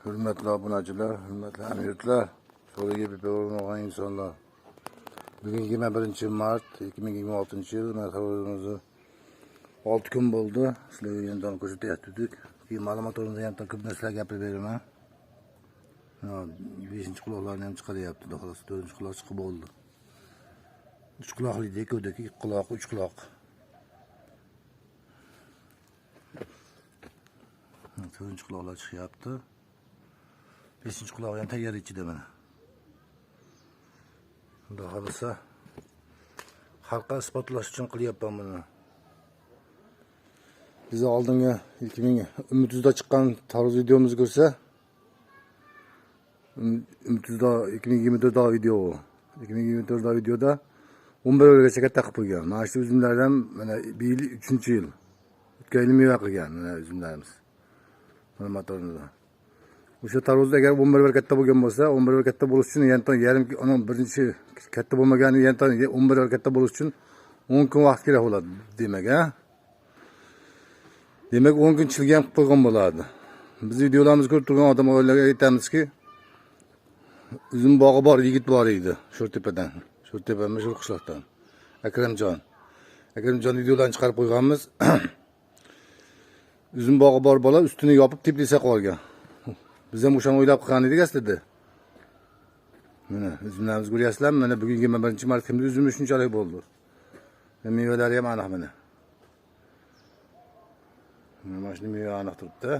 Hurmatli obunachilar, hurmatli hamyurtlar, so'riga beparvo insonlar. Bugun 21 mart 2026-yil mana 6 kun bo'ldi. Sizlarga yandan ko'rsatyaptik. Keyin ma'lumot o'rnida ham ko'p narsalar gapirib beraman. 5-quloqlarni ham chiqaryapti. Xudo xohlasa 4-quloq chiqib bo'ldi. 3 quloqli dekudagi 2 quloq, 3 quloq. 4-quloqlar chiqyapti. 5-qulog'i ham tayyor ichida mana. Xudo xohlasa xalqqa isbotlash uchun qilyapman buni. Biz oldingi 2000 chiqqan tarvuz videomizni ko'rsa, Umiduzda 2024 video. 2024 videoda 11 oygacha katta qilib qo'ygan. Mana shu uzumlardan mana bu yil 3-yil. O'tgan yil meva qilgan mana uzumlarimiz. Mana motorida. O'sha tarvuzda agar 11 bir katta bo'lgan bo'lsa, 11 bir katta bo'lish uchun yanton yarim uni birinchi katta bo'lmagani yanton 11 bir katta bo'lish uchun 10 kun vaqt kerak bo'ladi demak, ha? Demak 10 kun chilgan qilib qo'ygan bo'ladi. Biz videolarimizni ko'rib turgan odamlarga aytamizki, uzum bog'i bor yigit bor edi Sho'rtepadan. Sho'rtepami, shu qishloqdan. Akramjon. Akramjon videolarni chiqarib qo'yganmiz. Uzum bog'i bor bola ustini yopib teplisa qilib olgan. Biz ham o'shani o'ylab qilgan edik aslida. Mana uzumlarimizni ko'ryapsizlarmi? Mana bugun 21 mart kimda uzumi shunchalik bo'ldi. Mevalari ham aniq mana. Mana shu meva aniq turibdi.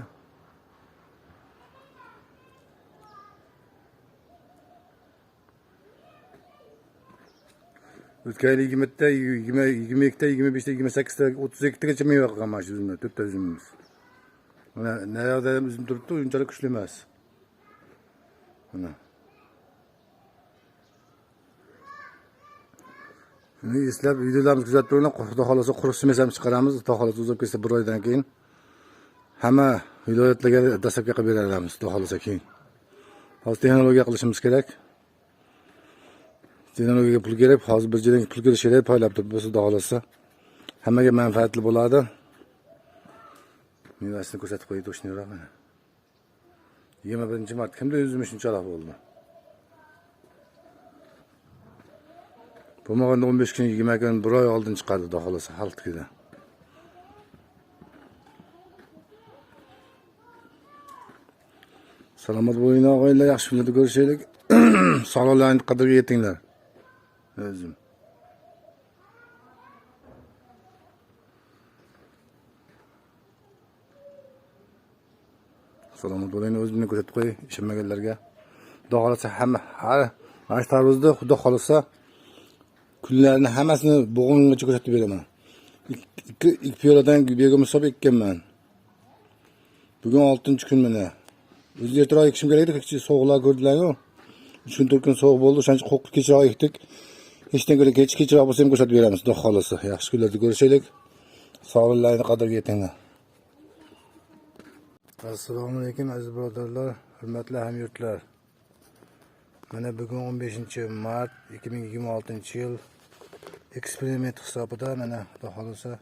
O'tgan yil 20 ta, 20, 22 ta, 25 ta, 28 ta, 32 tagacha meva qilgan mana shu uzumlar, 4 ta uzumimiz. Mana naryoqda ham uzum turibdi, unchalik kuchli emas. Mana. Shuni eslab videolarimizni kuzatib turinglar. Xudo xohlasa quruq smes ham chiqaramiz. Xudo xohlasa uzab ketsa bir oydan keyin hamma viloyatlarga dastlabki qilib beramiz, Xudo xohlasa keyin. Hozir texnologiya qilishimiz kerak. Texnologiyaga pul kerak. Hozir bir joydan pul kelishi kerak, poylab turib, Xudo xohlasa hammaga manfaatli bo'ladi. Mevasini ko'rsatib qo'yay to'shniroq mana. 21 mart kimda uzumi shunchalik bo'ldi? Bo'lmaganda 15 kun, 20 kun, bir oy oldin chiqadi, Xudo xohlasa xalqnikida. Salomat bo'linglar, og'aylar, yaxshi kunlarda ko'rishaylik. Sog'liqlaringni qadriga yetinglar. O'zim. Salomat bo'linglar, o'zimni ko'rsatib qo'y, ishonmaganlarga. Xudo xohlasa hamma har mana shu tarvuzni Xudo xohlasa kunlarni hammasini bo'g'imgacha ko'rsatib beraman. Ikki piyoladan begim hisob ekkanman. Bugun 6-kun mana. O'zi ertaroq ekishim kerak edi, kecha sovuqlar ko'rdilar-ku. 3 kun 4 kun sovuq bo'ldi, o'shaning uchun qo'rqib kechroq ekdik. Hechdan ko'ra kechroq bo'lsa ham ko'rsatib beramiz, Xudo xohlasa. Yaxshi kunlarda ko'rishaylik. Sog'liqlaringni qadriga yetinglar. Assalomu alaykum aziz birodarlar, hurmatli hamyurtlar. Mana bugun 15 mart 2026-yil eksperiment hisobida mana Xudo xohlasa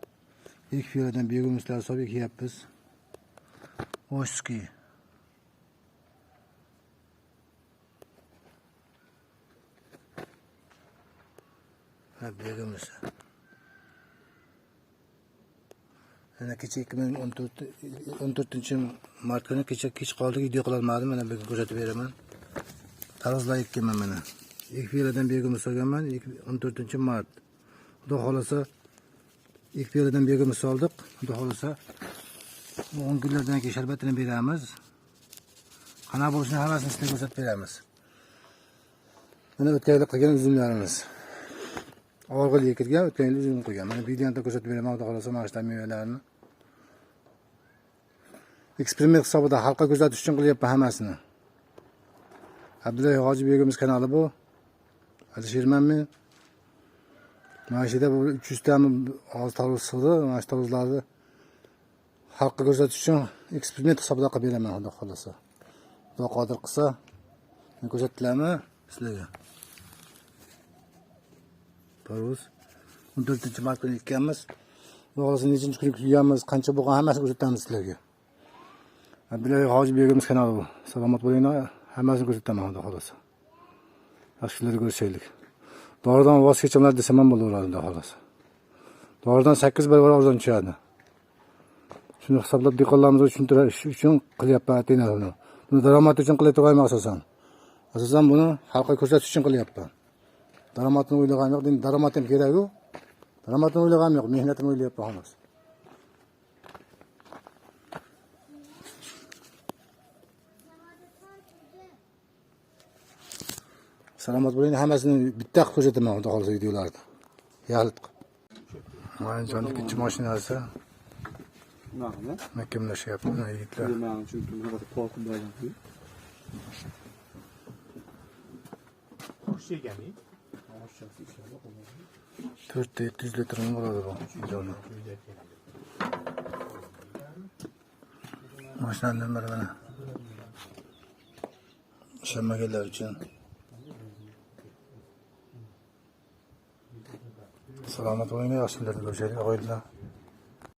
ilk piyoladan begumizlar hisob ekyapmiz. Oshski. Ha, begumizlar. Mana kecha 2014 mart kuni kecha kech qoldik, video qila olmadim. Mana bugun ko'rsatib beraman. Tarvuzlar ekkanman mana. Ikki piyoladan begum solganman 14 mart. Xudo xohlasa ikki piyoladan begum soldik. Xudo xohlasa 10 kunlardan keyin sharbatini beramiz. Qanaqa bo'lishini hammasini sizlarga ko'rsatib beramiz. Mana o'tgan yil qilgan uzumlarimiz. Og'ir ekilgan, o'tgan yil uzum qilgan. Mana videoni ko'rsatib beraman, Xudo xohlasa mana shu mevalarni. Eksperiment hisobida xalqqa ko'rsatish uchun qilyapman hammasini. Abdulla Hoji begimiz kanali bu. Alisherman men. Mana shu yerda bu 300 tami hozir tarvuz sig'di. Mana shu tarvuzlarni xalqqa ko'rsatish uchun eksperiment hisobida qilib beraman, Xudo xohlasa. Xudo qodir qilsa, ko'rsatdilarmi sizlarga? Tarvuz 14 mart kuni ekkanmiz. Xudo xohlasa nechinchi kuni kuyganmiz, qancha bo'lgan hammasini ko'rsatamiz sizlarga. Abdulla Hoji Begimiz kanali bu. Salomat bo'linglar. Hammasini ko'rsataman, xudo xohlasa. Yaxshi kunlarda ko'rishaylik. Doridan voz kechaman desam ham bo'laveradi, xudo xohlasa. Doridan 8 barobar arzon tushadi. Shuni hisoblab dehqonlarimizga tushuntirish uchun qilyapman atayin buni. Buni daromad uchun qilayotganim asosan. Asosan buni xalqqa ko'rsatish uchun qilyapman. Daromadni o'ylaganim yo'q, endi daromad ham kerak-ku. Daromadni o'ylaganim yo'q, mehnatini o'ylayapman xolos. Salomat bo'ling, hammasini bitta qilib ko'rsataman, xudo xohlasa videolarda. Yalit qilib. Mana ikkinchi mashinasi Nima? mahkamlashyapti mana yigitlar. Nima chunki bunaqa qo'rqib bo'lgan. To'rtta 700 litr bo'ladi bu joni. Mashinani nomeri mana. Ishonmaganlar uchun. Salomat bo'linglar, yaxshi kunlarda ko'rishaylik, og'aynilar.